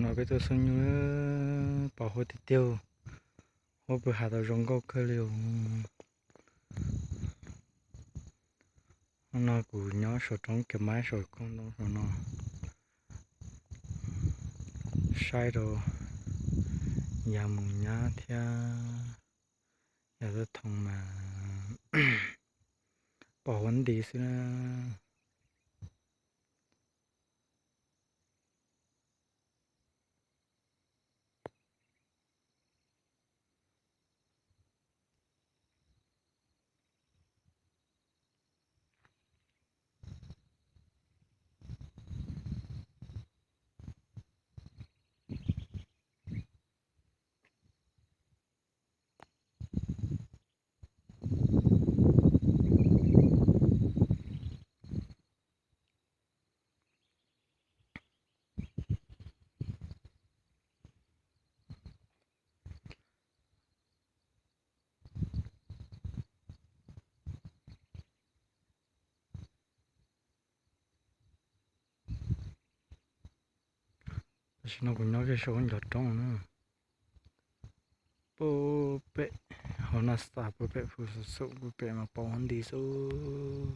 No peb tuaj xub nyuj, pos huab tiag tiag, huab pw hav tau zoo nkauj kawg li. No kuv nyob saum roob kiav maib saum koog ntoo saum no, saib rau yav mus nyab thiab yav toj thoob mas pos huab nti xwb na. Tam sim no kuv nyob kiag saum ncov roob na, puag pem hauv Nas Xas, puag pem Phu Xum Xum, puag pem mas pos huab nti xwb.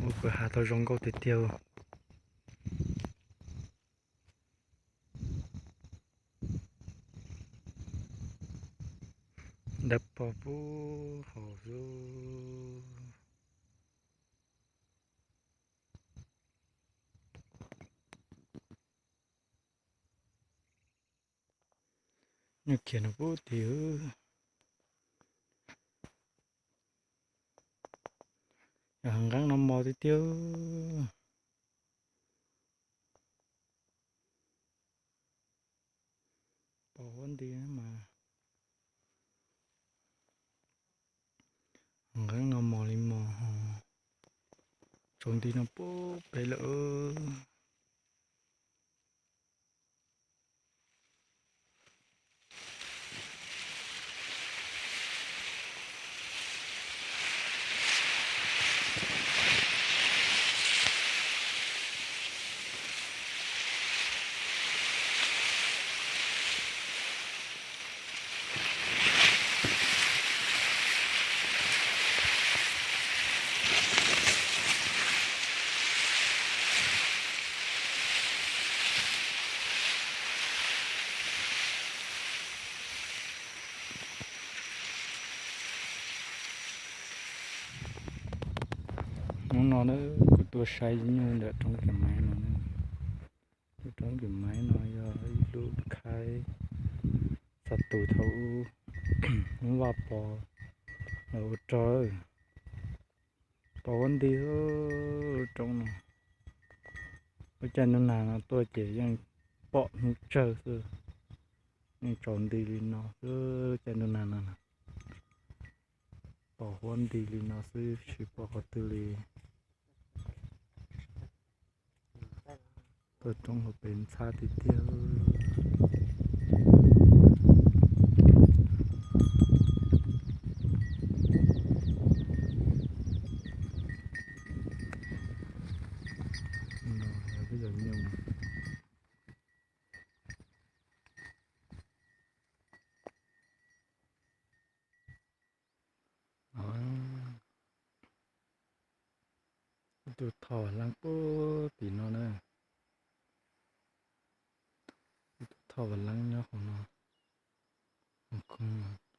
Ua pw hav tau zoo nkauj tiag tiag. Dawb paug puag hauv xwb. Nyuj khiav no puag tid. Yog nqeeb no mos tiag tiag. Pos huab nti mas nqeeb no mos li mos, tsaus nti no puag pem lawm. Hnub no kuv tuaj saib nyuj ntawm roob kws maiv no. Lub roob kws maiv no yog ib lub khaib txog tus thaum ub Vaj Pov los ua rog. Pos huab nti lub roob no. Lub caij ntuj nag no tuaj ces yeej pom hnub tsawg xwb. Yeej tsaus nti li no xwb, lub caij ntuj nag no. Pos huab nti li no xwb tsis pom qhov twg li. Tuaj roob hauv pes ntxhab tiag tiag. No yog peb cov nyuj. Ib tug thoj leeb puag tim no na. Ib tug thoj leeb nyob hauv no,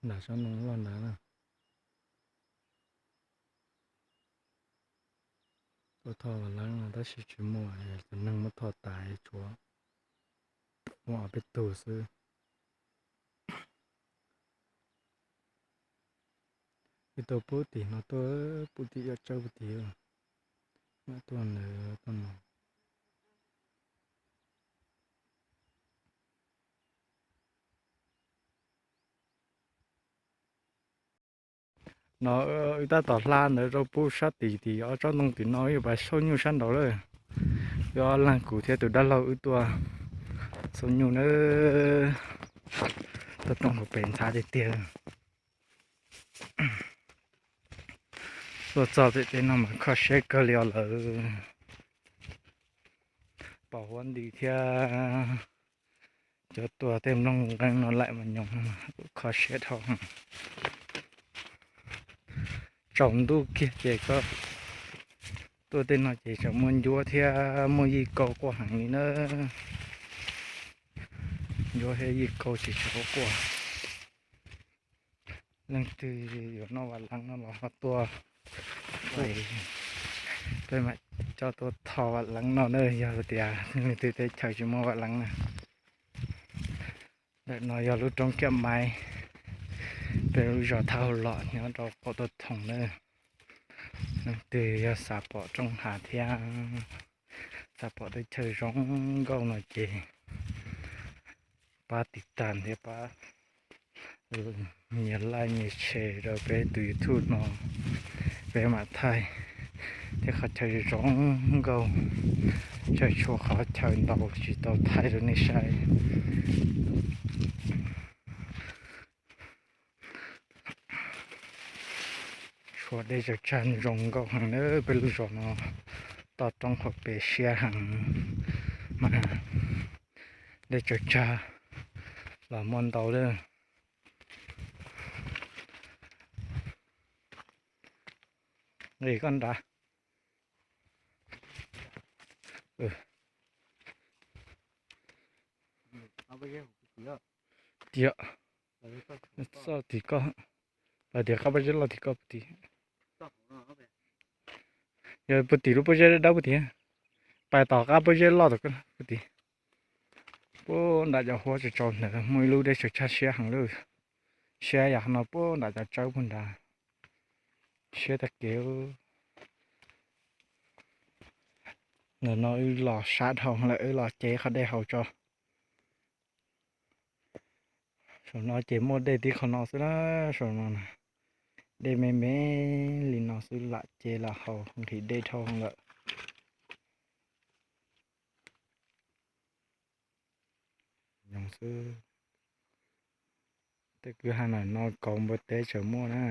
nram sab ntoo loj ntawd na. Tus thoj leeb no tab sis tsis muaj, cov neeg muab thoj tas tshuav muaj ob peb tug xwb. Ib tug puag tim no tuaj, puag tim yam tsawb puag tim, mam tuaj ntawd tuaj no. No wb tab tom hla ntawd rau pub sab tim tim ob tsob ntoo tim no, yuav pas xauj nyuj sab nraud lawm. Yuav leej kuv thiab tus dab laug wb tuaj xauj nyuj na. Tuaj roob hauv pes ntxhab tiag tiag. Tuaj txog pem tej no mas kho siab kawg li os lawm. Pom huab nti thiab cov tuaj tej nplooj nqeeb no laim mas nyoos kho siab dhau. Tsaus ntuj kiag ces koj tuaj tej no ces tseem muaj ncuab thiab muaj yij kauj quaj heev li na. Ncuab thiab yij kauj ces tseem quaj quaj. Leej twg yuav noj vam leeb no los ho tuaj, peb mam coj tuaj tho vam leeb no na. Yog tias leej twg teb chaws tsis muaj vam leeb na. Ntawm no yog lub roob Kiab Maiv, peb lub zos Thaj Hauj Lom nyob rau qaum Tuam Thoom na. Leej twg yog xav pom roob hav thiab xav pom teb chaws zoo nkauj no ces pab tiv tas thiab pab nias like nias share rau peb tus YouTube no, peb mam thaij tej qhov chaw zoo nkauj, tseem tshuav qhov chaw ntau tsis tau thaij rau nej saib. Tshuav dej tsaws tsag zoo nkauj heev na, peb lub zos no toj roob hauv pes siab heev mas dej tsaws tsag los muaj ntau lawm. Nqis koj nrad. Tiam, txoj tim koj, los tias qab pob zeb loj tim koj puag tim. Yog puag tim lub pob zeb dawb puag tim, pais tom qab pob zeb loj tom koj puag tim. Puag nram cov huab tsaus tsaus ntawd muaj ib lub dej tsaws tsag siab heev lawm. Siab yam no puag nram cov tsawb puag nrad. Siab tag kev. Ntawm no wb los sab dhau lawm, wb los cev qhov dej haus tso. Saum no ces muaj dej tib qho no xwb na, saum no na. Dej me me li no xwb lam cev lam haus nqhis dej dhau lawm. Nyoos xwb. Tej kwj ha ntawm no kauv npua teb tseem muaj na.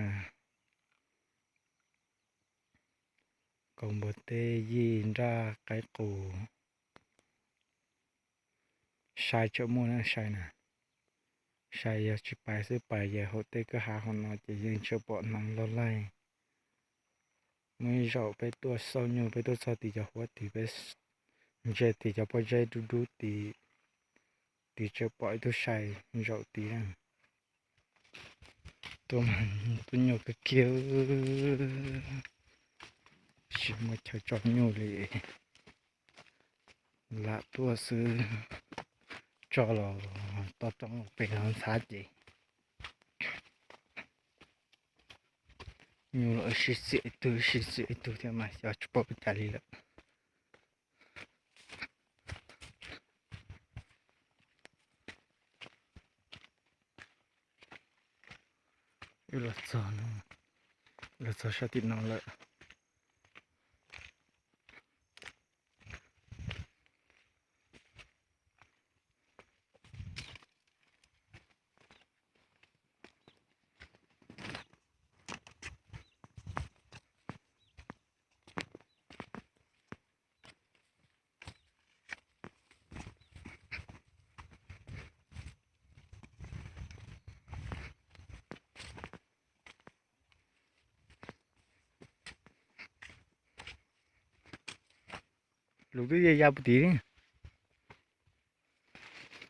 Kauv npua teb, yij, nraj, qaib qus. Sai tseem muaj na, sai na. Sai yog tsis pais xwb, pais yog hauv tej kwj ha hauv no ces yeej tseem pom hneev loj laij. Muaj ib zaug peb tuaj xauj nyuj, peb tuaj txog tim cov huab tid, peb ntsia tim cov pob zeb dub dub tid, tid tseem pom ib tug sai zaum tid na. Tuaj mas tuaj nyuaj kawg kiag, tsis muaj chaw tso nyuj li. Lam tuaj xwb, tso los toj roob pem no ntxhab ces nyuj los sib txiam ib tug sib txiam ib tug thiab mas xyov tsis paub ua cas li lawm. Wb los txog, los txog sab tim no lawm. Lus twb ya ya puag tim li.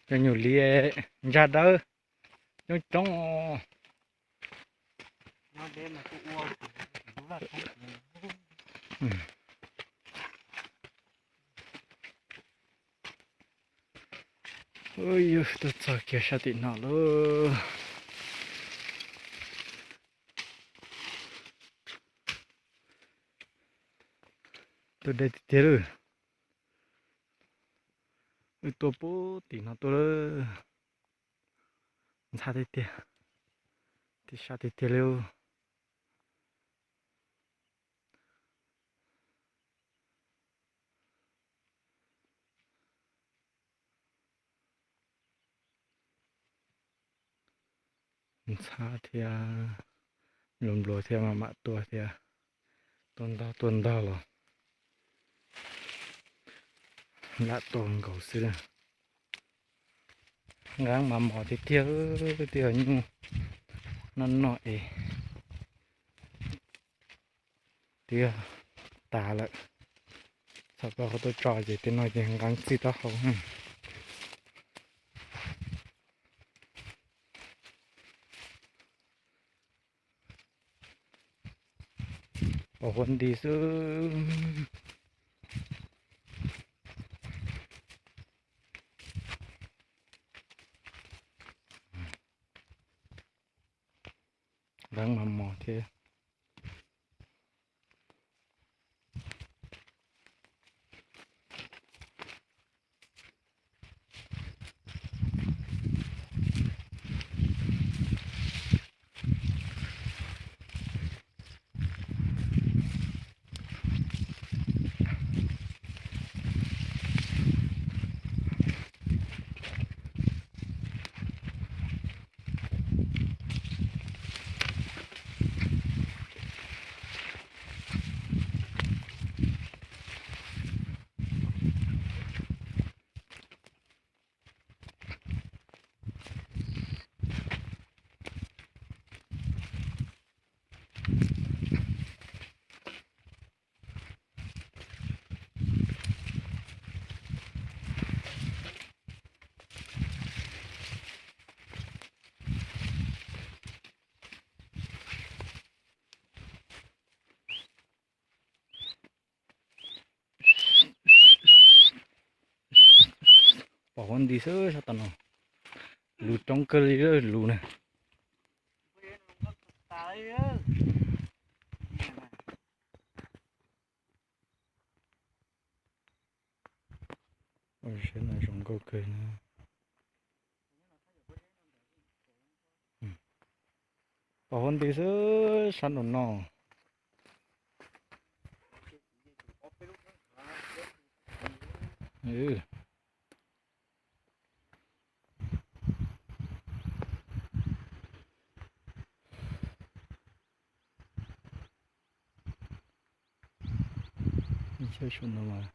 Cov nyuam li ntsag dawb coob coob. Yus tuaj txog kiag sab tim no lauj. Tuaj deb tiag tiag lauj. Wb tuaj puag tim no tuaj lawm. Ntxhab tiag tiag, tim sab tiag tiag li. Ntxhab thiab, npluas npluas thiab mas mam tua thiab. Tua ntog tua ntog los lam tua nkaus xwb. Nqeeb mas mos tiag tiag, twb yog nyuj noj noj es twb yog tas lawm. Txhom plaub hau tuaj tso ces tej no ces nqeeb txij taub hau. Pom huab nti xwb. Nqeeb mas mos thiab. Pom huab nti xwb sab tom no. Lus coob kawg li lus na. Zoo nkauj kawg na. Pom huab nti xwb sab nraum no. Saib saum no mas